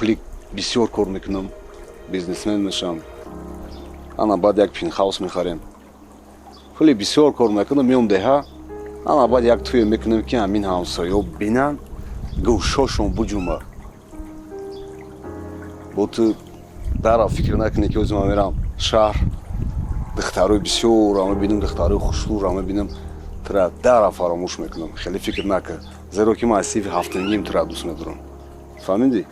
Пули бисёр кор мекунам, бизнесмен мешавам. Ана баъд як пентхаус мехарем. Пули бисёр кор мекунам, меом деҳа. Ана баъд як тӯе мекунем, ки ҳамин ҳамсоё бинанд, гӯшошон буҷумба. Бо ту дара фикр накунӣ, ки ҳозир ман мерам шаҳр, духтарои бисёрро мебинам, духтарои хушрӯро мебинам, тура дара фаромӯш мекунам. Хеле фикр накун, зеро ки ман аз синфи ҳафтумгим тура дӯст медорам. Фаҳмидӣ?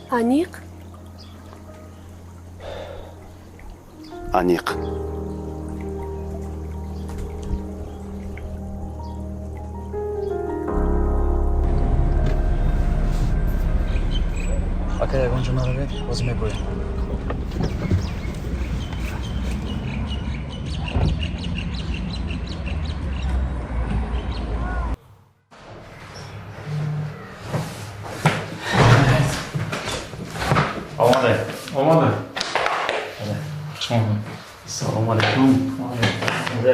Аниқ? Аниқ. Ака, ягон ҷо наравед, ҳозир меброем. Омаде. Омада. Хуш омадед. Салому алайкум.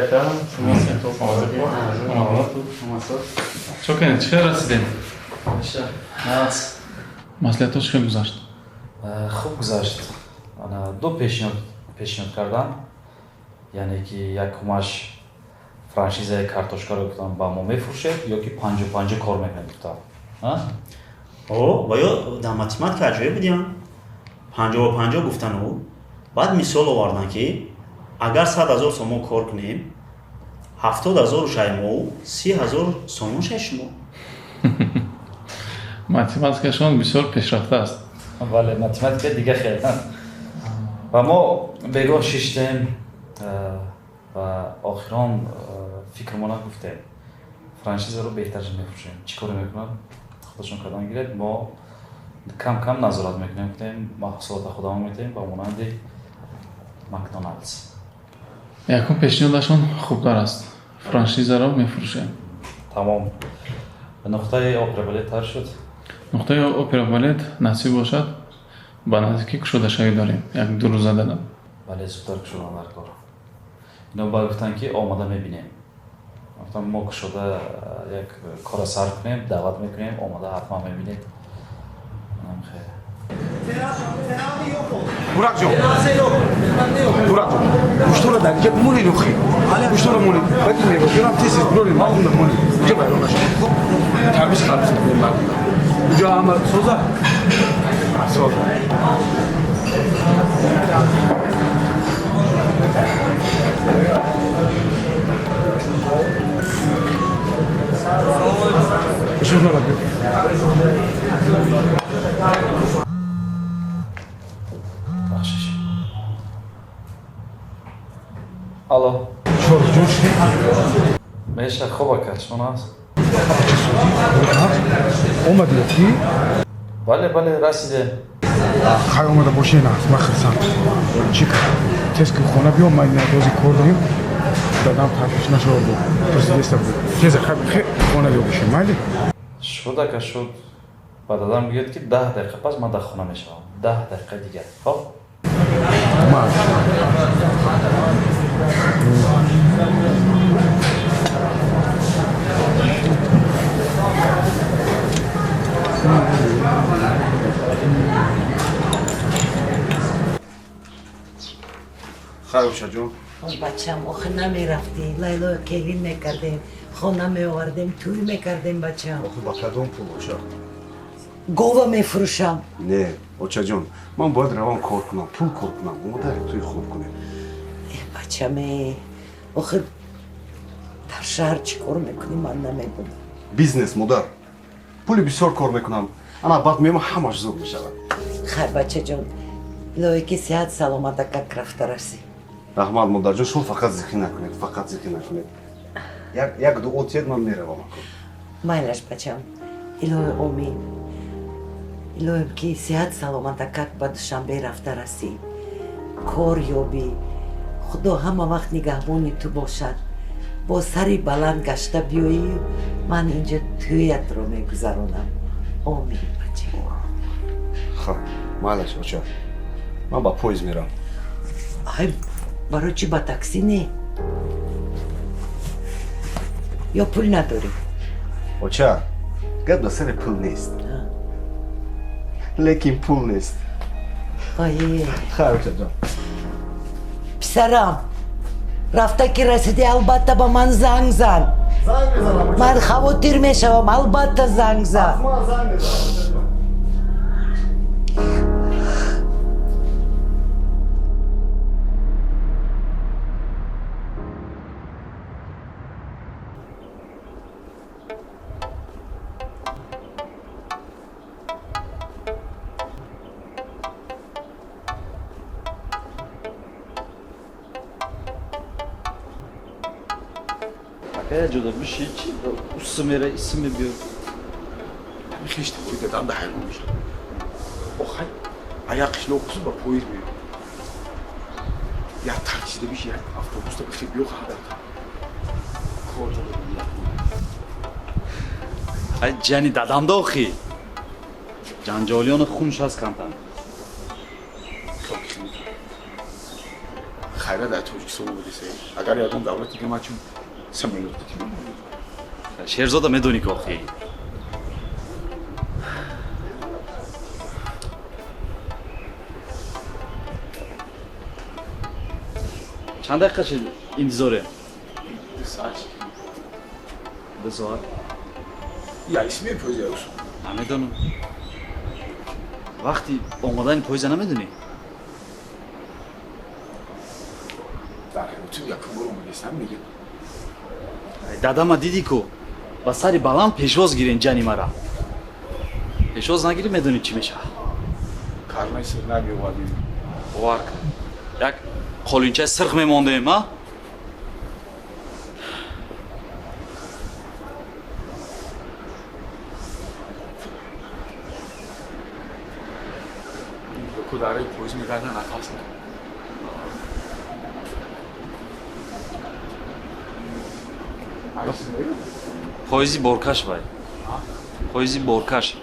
Ака, шумо Чо кунед, чӣ хел расидем? Нас. Маслиҳатҳо чӣ хел гузашт? Хуб гузашт. Ана ду пешниҳод кардам, яъне ки якумаш франшизаи картошкаро гуфтам ба мо мефурӯшед ё ки панҷу панҷу кор мекунед, гуфтам. О, ва ё дар математика аҷоиб будиям. 50 ба 50 гуфтану баъд мисол оварданд, ки агар 100 000 сомон кор кунем, 70 000 шай мо, 30 000 сомон шай шумо. Математикашон бисёр пешрафта аст. Бале, математика дига хел. Ва мо бегоҳ шиштем ва охирон фикрмона гуфтем, франшизаро беҳтарш мефурӯшем, чӣ коре мекунад, худашон кардан гиред, мо кам кам назорат мекунем, гуфтем, маҳсулота худамон метаҳем, ба монанди Макдоналдс. Якум пешниҳодашон хубтар аст, франшизаро мефурӯшем. Тамом, нуқтаи опера балет тар шуд. Нуқтаи опера балет, насиб бошад, ба наздикӣ кушодашавӣ дорем, як ду рӯза дадам. Бале, зудтар кушодан дар кор. Ино баъд гуфтанд, ки омада мебинем. Гуфтам, мо кушода як кора сар кунем, даъват мекунем, омада ҳатман мебинед. Хел. Буракҷон, Буракҷон, гӯштора дар инҷа бимонед, охи гӯштора монед, баъд меваҷонам тез тез бирорем, мардумда монед, инҷа вайрон нашавад. Тарбиз харбиз мекунем мардумда, инҷо ҳама соза соза. Шумо. Бахшиш, алло. Шоҳҷон, шуд? Меша, хуб ака, шумо аст? Омадӣ ки? Бале, бале, расидем. Хай, омада бошен, аст, ман хирсанд. Чӣ кар, тез ки хона биё, ман дози кор дорем, дадам ташвиш нашавад, пурсидеста буд. Теза хе хона биё, бошем, майли? Шуд, ака, шуд. Ба дадам гӯяд, ки 10 дақиқа пас ман дар хона мешавам, 10 дақиқа дигар, хоб. Марш. Хайр, ошаҷон. Ой, бачам, охи намерафтӣ, Лайло келин мекардем, хона меовардем, тӯй мекардем, бачам. Охи ба кадом пул, оча? Гова мефурӯшам. Не, очаҷон, ман бояд равам кор кунам, пул кор кунам, омода як тӯи хуб кунем. Бачаме, охи дар шаҳр чӣ кор мекунӣ, ман намедонам. Бизнес, модар, пули бисёр кор мекунам, ана баъд меоям, ҳамаш зуд мешавад. Хайр, бачаҷон, илоҳе ки сиҳат саломата как рафта расӣ. Раҳмат, модарҷон, шумо фақат зиқӣ накунед, фақат зиқӣ накунед. Як дуо тиед, ман меравам. Майлаш, бачам, илоҳи омин. Илоҳем ки сиҳат саломата как ба Душанбе рафта расӣ, кор ёбӣ, Худо ҳама вақт нигаҳбони ту бошад, бо сари баланд гашта биёӣ, ман инҷо тӯятро мегузаронам. Омин, бача. Хаб, майлаш, оча, ман ба поезд мерам. Ай. Барои чӣ ба таксӣ не? Ё пул надорӣ? Оча, гап дар сари пул нест, лекин пул нест. Ое. Хайр, очаҷон. Писарам, рафта ки расидӣ, албатта ба ман занг зан. Ман хавотир мешавам, албатта занг зан. Акая ҷудо биши, чи усу мера, исм мебиё. Хешти худи дадам да ҳайрон мешавам. Охай, аяқ қишлоқ усу ба поезд меёд. Як таксида биши, як автобусда бихе биё хаҳад. Кор Ай ҷани дадам да охи. Ҷанҷолиёни хунш аст камтан. Хайра дар Тоҷикистон омадисе. Агар ягон давлати дига ман чун самолёт дитим. Шерзода медонӣ ки охи. Чанд дақиқа шид интизорем? 2 соат. 2 соат. Я исми поезд яусу. Намедонам. Вақти омадани поеза намедонӣ? Дар ҳаётим якум бор омадистам мегӯ. Дадама дидӣ ку, ба сари баланд пешвоз гирен ҷани мара. Пешвоз нагирӣ, медонӣ чӣ мешавад. Карнай сир намеовардем. Бовар кун. Як қолинчаи сирх мемондем, а? Кудараи поезд мегардан нафас. Поезди боркаш вай. Поезди боркаш.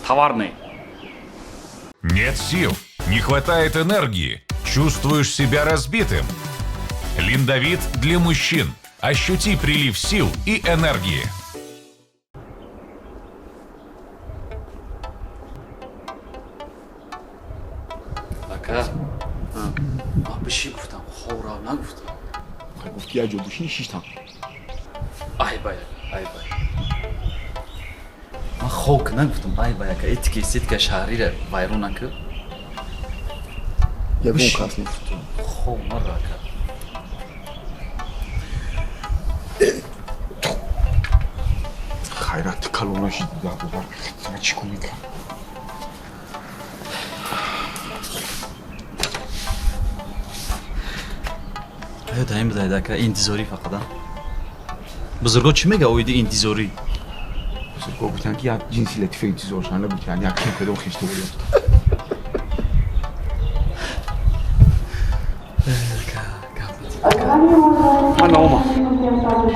Товарный. Нет сил, не хватает энергии, чувствуешь себя разбитым. Линдовит для мужчин. Ощути прилив сил и энергии. Ака, ман биши гуфтам, хов рав нагуфтам. Гуфт ки як ҷо бишин, шиштам. Ай бай, ай бай. Ман хов ки нагуфтам, ай бай, ака, этика, эстетика шаҳрира вайрон накӣ. Ягон кас нест. Хов мара, ака. Хайрат калона шид дар бовар. Чӣ кор мекард? Аю таим бидаед, ака, интизорӣ фақат, а? Бузурго чӣ мега оиди интизорӣ? Бузурго гуфтанд ки як ҷинси латифа интизоршанда буд, яъне як ким кадом хешто буд. Ана ома.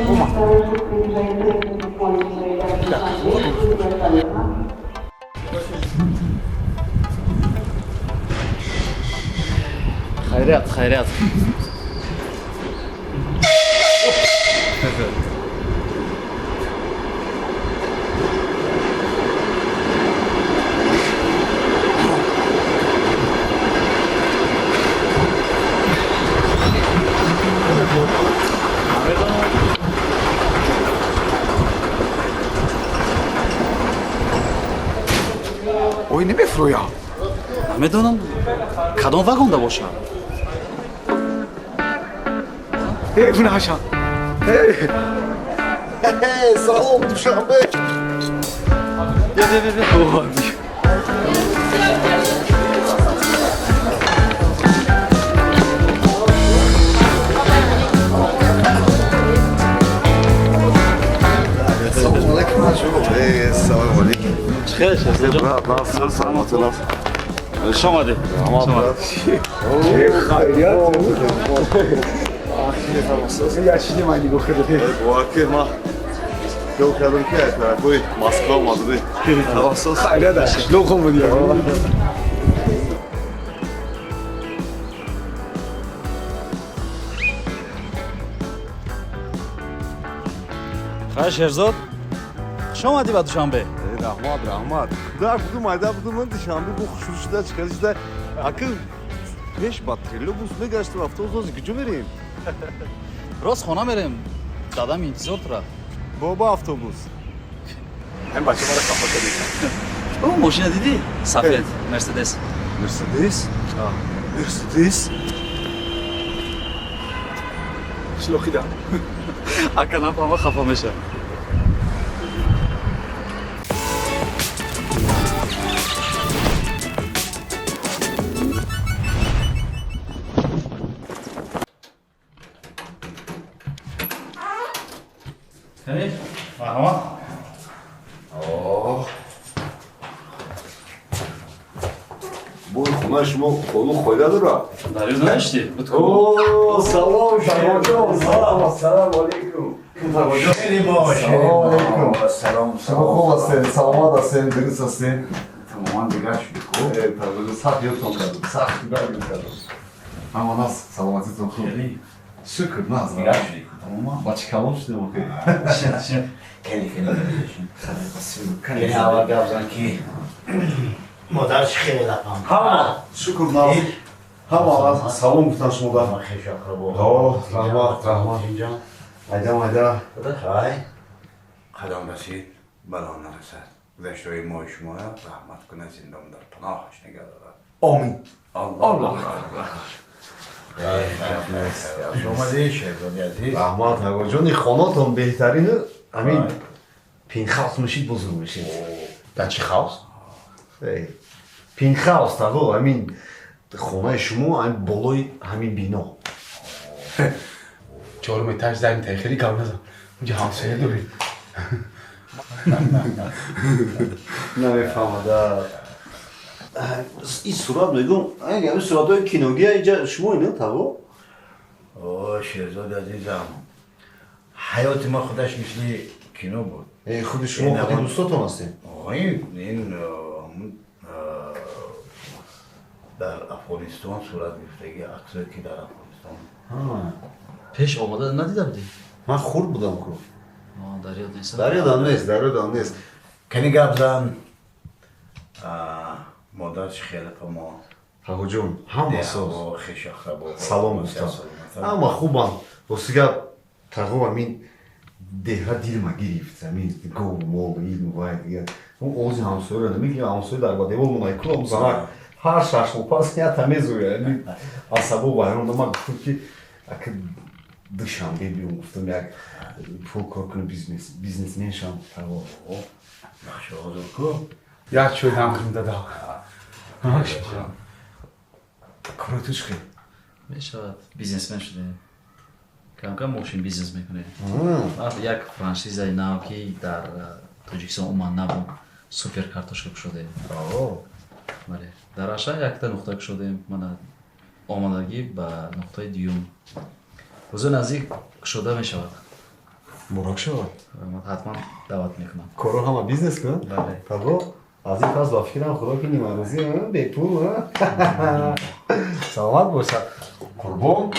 Ома. Хайрият, хайрият. Ой, намефурӯя. Намедонам, кадом вагонда бошад. Э, гунаҳашам. Салом, Душанбе. Бия, бия, бия, бия. Салом алейкум. Салом алейкум. Чӣ хел, Шерзоҷон? Брат, нас саломат нас. Хуш омадед. Брат. Хайрият. Я чӣ ман нигоҳ кардам. Воқеъ ма фикр кардам ки аз тарафҳои Москва омададӣ. Хайрият, қишлоқ омадӣ. Хай, Шерзод, хуш омадӣ ба Душанбе. Раҳмат, раҳмат. Дар будум, айда будум, ман Душанбе бу хушрӯ шуда, чӣ шуда. Акл пеш ба троллейбус мегаштем, автобус ози куҷо мерем? Рост хона мерем. Дадам интизор тура. Бо автобус. Ҳам бача мара хафа кардӣ. О, мошина дидӣ? Сафед, Мерседес. Мерседес? Мерседес? Шлохида. Ака нафаҳма, хафа мешавам. Кани, марҳамат. Бо хонаи шумо қонун қоида дорад? Дар ёд надоштӣ? О, салом, Тағоҷон, салом, ассалому алайкум. Тағоҷон. Салом алайкум. Салом. Шумо хуб ҳастед, саломат ҳастед, дуруст ҳастед? Тамоман дигар шуд. Тағоҷон, сахт ёдтон кардам, сахт дигар ёд кардам. Ҳама нас, саломатитон хуб. Шукр, наз. Дигар шуд тамоман. Бача калон шудем охи. Шин, шин. Хеле хеле. Хеле аввал гап зан ки модарш хеле лапам. Ҳама шукр, наз. Ҳама салом гуфтан шумо да. О, раҳмат, раҳмат. Айда, майда. Хай. Қадам расид, бало нарасад. Гузаштаҳои мои шумо раҳмат кунад, зиндон дар паноҳаш нигаҳ дорад. Омин. Аллоҳ. Омадӣ, Шерзоди азиз. Раҳмат, Тағоҷон, ин хонатон беҳтарин. Ҳамин пинхаус мешид, бузург мешид. Дар чӣ хаус? Пинхаус, Тағо, ҳамин хонаи шумо ҳамин болои ҳамин бино. Чорум этаж займ таи, хеле гап назан. Унҷа ҳамсоя дорем. Намефаҳмада. Ин сурат мегӯм, ҳамин суратҳои киногия инҷа шумо ино, Тағо? О, Шерзоди азизам, ҳаёти ма худаш мисли кино буд. Худи шумо худи дӯстотон ҳастед? Ин дар Афғонистон сурат гирифтаги аксое ки дар Афғонистон. Пеш омада надида будӣ? Ман хурд будам ку. Дар ёд нест? Дар ёдам нест, дар ёдам нест. Кани гап зан, модарш хеле па мо. Тағоҷон, ҳама соз. Хешахрабо. Салом гуфтам. Ҳама хубанд. Рости гап, Тағо, ҳамин деҳа дилма гирифт. Ҳамин гов, мол, ин вай дигар. Ози ҳамсояро намегирам, ҳамсоя дар ба девор монай кулам занак. Ҳар 6 моҳ пас ята мезӯяд. Асабо вайрон. Ман гуфтам ки ака Душанбе биём, гуфтам як пул кор кунам, бизнесмен шам. Тағо. Нақша ҳозир ку. Як чой дам кунем, дада. Кори ту чӣ хел? Мешавад, бизнесмен шудем. Кам-кам мошин бизнес мекунем. Як франшизаи нав ки дар Тоҷикистон умуман набуд, супер картошка кушодем. Бале, дар Аша якта нуқта кушодем. Мана омадагӣ ба нуқтаи дуюм. Рӯзи наздик кушода мешавад. Муборак шавад. Ҳатман даъват мекунам. Коро ҳама бизнес кун? Бале. Тағо, аз ин пас ба фикрам худо ки нимарӯзӣ бепул. Саломат бошад. Қурбон.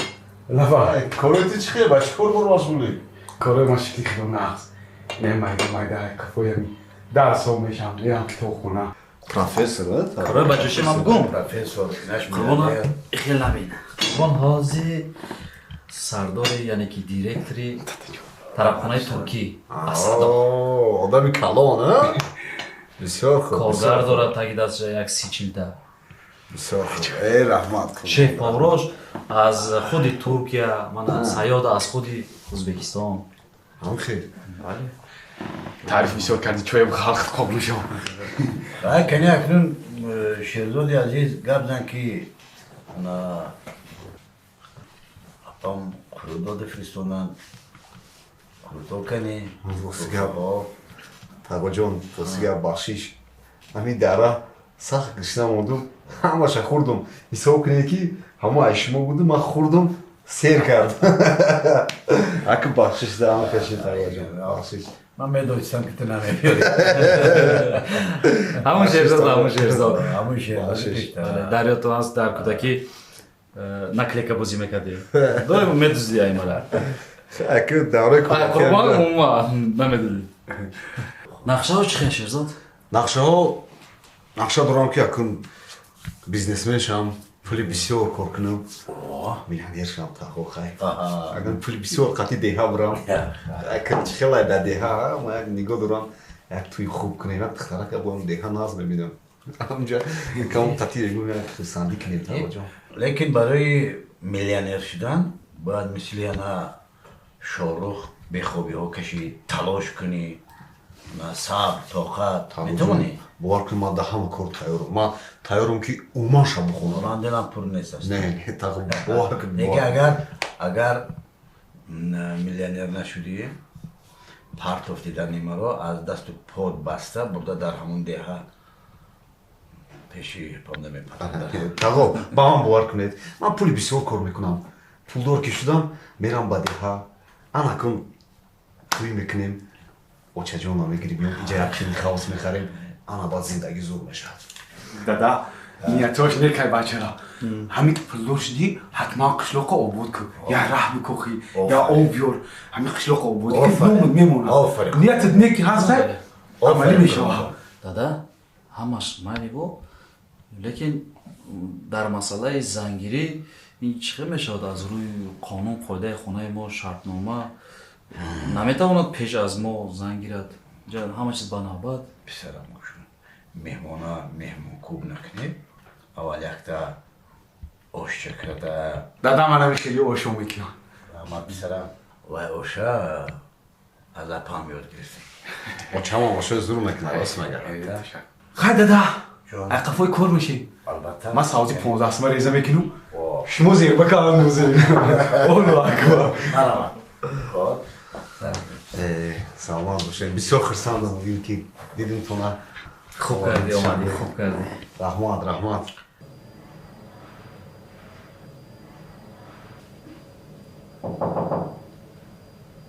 Лаба. Кори ту чӣ хел? Ба чӣ кор бор машғулӣ? Кори ма шикли хело нағз. Не, майда майда кафоями дарсҳо мешавам, мерам китобхона. Профессор, Корои ба ҷӯши ман бугум. Профессор, Қурбона хел набин. Қурбон ҳозир сардори, яъне ки директори тарабхонаи туркӣ Асадов. Одами калон, а? Бисёр хуб. Коргар дорад таги дастша як 30-40 та. Бисёр хуб. Э, раҳмат. Шеф поврош аз худи Туркия, мана Саёд аз худи Ӯзбекистон. Ҳам хел. Бале. Таъриф бисёр кардӣ, чоям халқ қобил шав. Кани акнун, Шерзоди азиз, гап зан ки апам қурут дода фиристоданд. Қурутҳо кани. Рости гап, Тағоҷон, рости гап, бахшиш. Ҳамин дара сахт гушна мондум, ҳамаша хӯрдум. Ҳисоб кунед ки ҳамо ай шумо будум, ман хӯрдум, сер кардам. Ака бахшиш даам кашид, Тағоҷон, бахшиш. Ман медонистам ки ту намебиёрӣ. Ҳамун Шерзод, ҳамун Шерзод. Ҳамун Шерзод. Дар ёдтон ҳаст, дар кӯдакӣ наклейка бозӣ мекардем. Доимо медуздӣ аймара. Аки давраи қурбон умуман намедодӣ. Нақшаҳо чӣ хел, Шерзод? Нақшаҳо, нақша дорам, ки акун бизнесмен шавам, пули бисёр кор кунам, миллионер шавам. Тахо, хай, агар пули бисёр қати деҳа бурам, акун чӣ хелай дар деҳа ма як нигоҳ дорам, як тӯи хуб кунем, як духтарака бо деҳа наз мебинам, ҳамҷа кам қати егум як хурсандӣ кунем, тағоҷон. Лекин барои миллионер шудан бояд мисли ана Шоҳрух бехобиҳо кашӣ, талош кунӣ, сабр, тоқат. Метавонӣ? Бовар кун, ман дар ҳама кор тайёрам. Ман тайёрам, ки умуман шаб бихонам. Ман дилам пур нест аст. Не, не, тағо, бовар кун. Лекин агар миллионер нашудӣ, партоф дидани маро аз дасту под баста бурда дар ҳамон деҳа пеши понда мепартам. Тағо, ба ман бовар кунед, ман пули бисёр кор мекунам. Пулдор ки шудам, мерам ба деҳа, анакун тӯй мекунем, очаҷонам мегирим, иҷа як пентхаус мехарем, ана баъд зиндагӣ зур мешавад. Дада, ниятош некай бачара. Ҳамин ки пулдор шудӣ, ҳатман қишлоқо обод кун, я раҳ бикохӣ, я об биёр, ҳамин қишлоқо обод кун, номуд мемонад. Ниятат неки ҳаста, амалӣ мешавад. Дада, ҳамаш майли бо, лекин дар масъалаи зангирӣ ин чӣ хел мешавад? Аз рӯи қонун, қоидаи хонаи мо, шартнома, наметавонад пеш аз мо зан гирад. Ҳама чиз ба навбат. Писарам, гӯш, меҳмона меҳмонкӯб накунед, аввал якта ошча карда. Дада, манами хеле ошо мекунам. Ман, писарам, вай оша аз апам ёд гирифтем. Очамам ошои зур мекунад, рост мегӯяд. Хай, дада, ай қафои кор мешӣ. Ман савзи 15 сума реза мекунам, шумо зерба калам нузем. Аллоҳу акбар. Саломат бошед, бисёр хурсандам, ки дидимтона. Хуб кардӣ, омадӣ, хуб кардӣ. Раҳмат, раҳмат.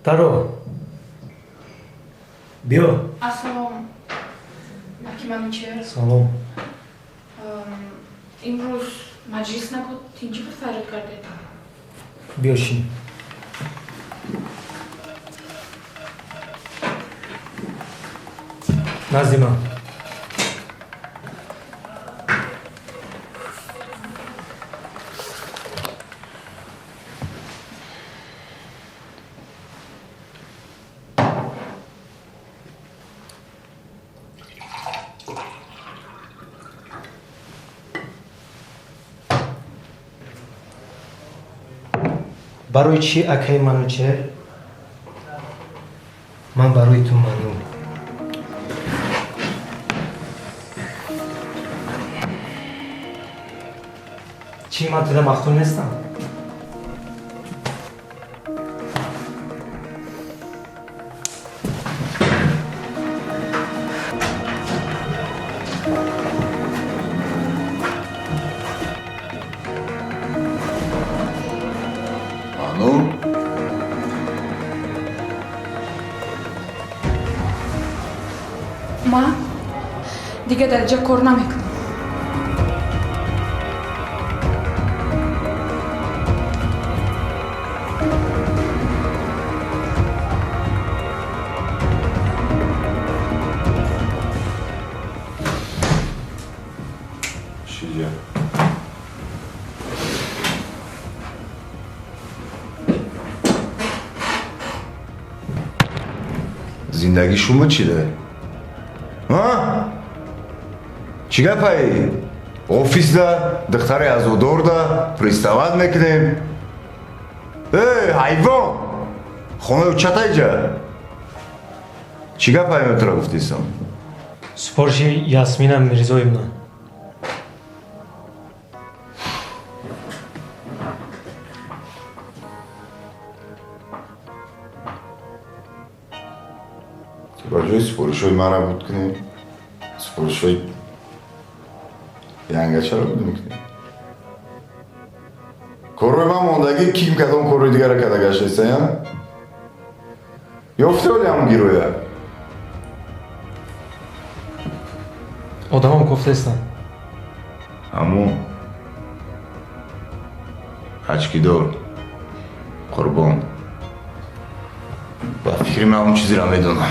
Таро, биё. Ассалом, аки Манучер. Салом. Имрӯз маҷлис набуд, тинҷӣ буд, фарёд кардед. Биё, шин. Назди ман. Барои чӣ, акаи Манучер, ман барои ту ману? Чӣ, ман туда мафтун нестам? Ману. Ман дигар дар инҷа кор намекунам. Шиҷа. Зиндагӣ шумо чӣ да? Чӣ гапаи? Офисда духтари азодорда приставать мекунем. Э, ҳайвон! Хонаи учатайҷа. Чӣ гапаи метра гуфтисам? Супориши Ясмина Мирзоевна. Ба ҷои супоришҳои мара буд кунӣ, супоришҳои янгачаро буд мекунӣ. Корҳои ман мондагӣ, ким кадом корҳои дигара карда гаштаистаям? Ёфти оли ҳамун гироя? Одамам кофтаистанд. Ҳамун очкидор Қурбон. Ба фикри ман он чизеро медонам.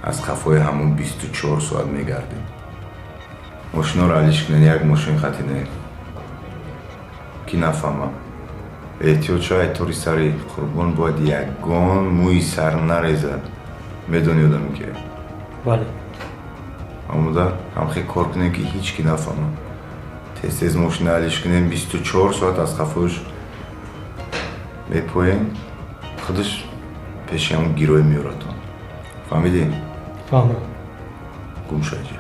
Аз қафои ҳамун 24 соат мегардем. Мошиноро алиш кунед, як мошин хати не. Ки нафаҳмам. Эҳтиёт шава, тори сари Қурбон бояд ягон мӯи сар нарезад. Медонӣ одаме ки? Бале. Омода ҳамхел кор кунем, ки ҳеҷ ки нафаҳмад. Тез тез мошина алиш кунем, 24 соат аз қафош мепоем, худаш пеши ҳамун гирой меоратон. Фаҳмидӣ? Фаҳмам. Гум шав инҷа.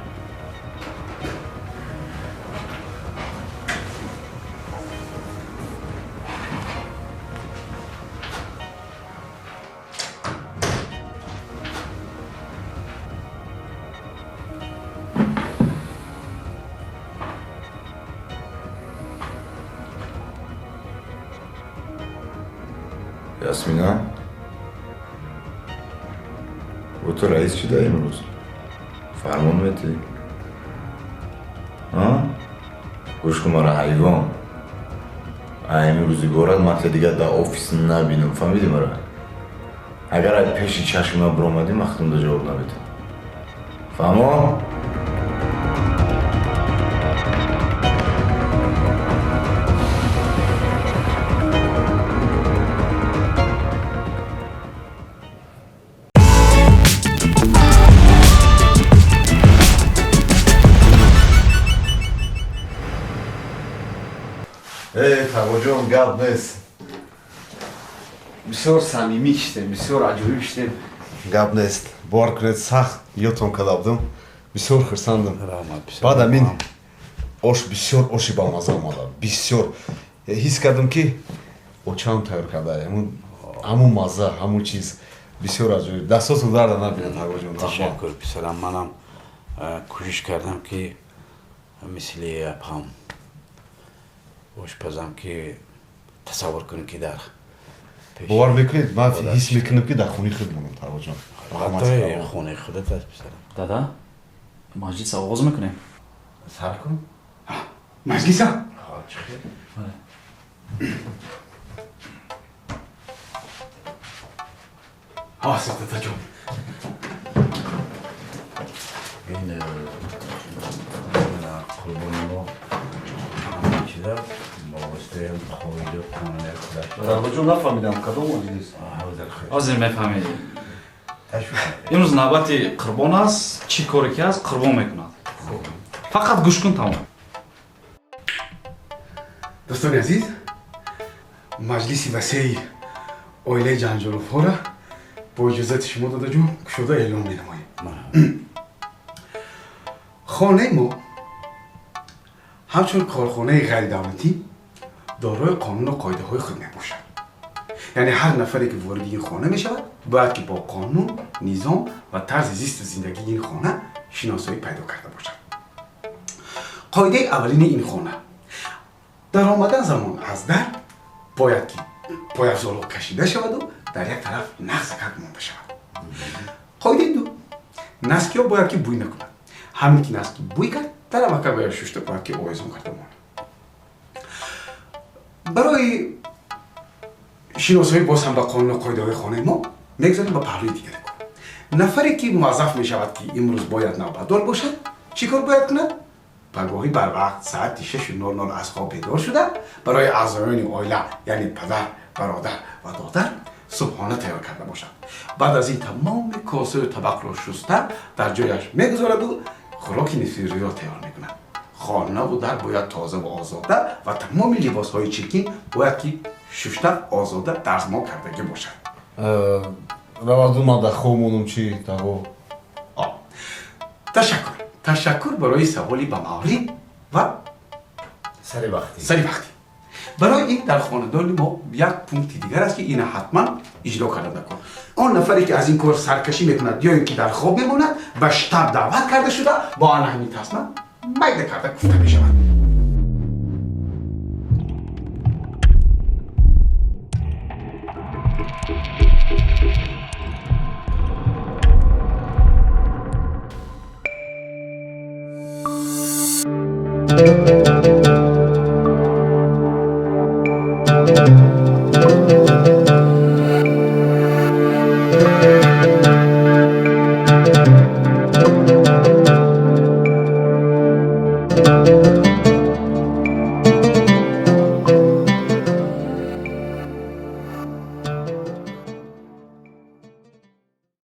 Ясмина, бо ту раис чӣ дар имрӯз? Фармон метӣ? Гӯш кун мара, ҳайвон. Ай имрӯз иборат ман та дигар дар офис набинам, фаҳмидӣ мара? Агар ай пеши чашми ман биромадӣ, ман худам да ҷавоб наметам. Фаҳмо? Тағоҷон, гап нест. Бисёр самимӣ шидем, бисёр аҷоиб шидем. Гап нест, бовар кунед, сахт ёдтон карда будам, бисёр хурсандам. Баъд амин ош бисёр оши бамаза омада, бисёр ҳис кардам, ки очам тайёр карда, ҳамун мазза, ҳамун чиз бисёр аҷоиб. Дастотон дарда набинад, Тағоҷон. Ташаккур, писарам. Манам кӯшиш кардам, ки мисли апам ошпазам, ки тасаввур кунем, ки дар Бовар мекунед, ман ҳис мекунам, ки дар хонаи худ монам, Тағоҷон. Хонаи худат аст, писарам. Дада, маҷлис оғоз мекунем. Сар кун. Маҷлиса? Ҳа, дадаҷон. Ин қурбони мо чиза бо воситаи қоиду қонуни худаш. Тағоҷон, нафаҳмидам, кадом маҷлис? Ҳозир мефаҳмед. Имрӯз навбати Қурбон аст, чӣ коре ки аст, Қурбон мекунад. Фақат гӯш кун, тамом. Дӯстони азиз, маҷлиси васеи оилаи Ҷанҷоловҳоро бо иҷозати шумо, дадаҷон, кушода эълон менамоем. Хонаи мо ҳамчун корхонаи ғайридавлатӣ дорои қонуну қоидаҳои худ мебошад. Яъне ҳар нафаре ки вориди ин хона мешавад, бояд ки бо қонун, низом ва тарзи зисту зиндагии ин хона шиносоӣ пайдо карда бошад. Қоидаи аввалини ин хона: дар омадан замон аз дар бояд ки пойафзолҳо кашида шаваду дар як тараф нағзакак монда шавад. Қоидаи ду: наскиҳо бояд ки бӯй накунад. Ҳамин ки наски бӯй кард, дар аввалка бояд шушта, бояд ки овезон карда монад. Барои шиносоӣ боз ҳам ба қонуну қоидаҳои хонаи мо мегузарем ба паҳлӯи дигаре кор. Нафаре ки муваззаф мешавад, ки имрӯз бояд навбатдор бошад, чӣ кор бояд кунад? Пагоҳӣ барвақт соати 6:00 аз хоб бедор шуда, барои аъзоёни оила, яъне падар, бародар ва додар, субҳона тайёр карда бошад. Баъд аз ин тамоми косаю табақро шуста дар ҷояш мегузораду хӯроки нисфирӯзиро тайёр мекунад. Хонаву дар бояд тоза ва озода ва тамоми либосҳои чиркин бояд ки шушта, озода, дарзмол кардагӣ бошад. Раваду, ман дар хоб монам чӣ, Тағо? Ташаккур, ташаккур барои саволи ба маврид ва сари вақтӣ. Сари вақтӣ. Барои ин дар хонадони мо як пункти дигар аст, ки ина ҳатман иҷро карда накун. Он нафаре ки аз ин кор саркашӣ мекунад ё ин ки дар хоб мемонад, ба штаб даъват карда шуда, бо ана ҳамин тасма майда карда куфта мешавад.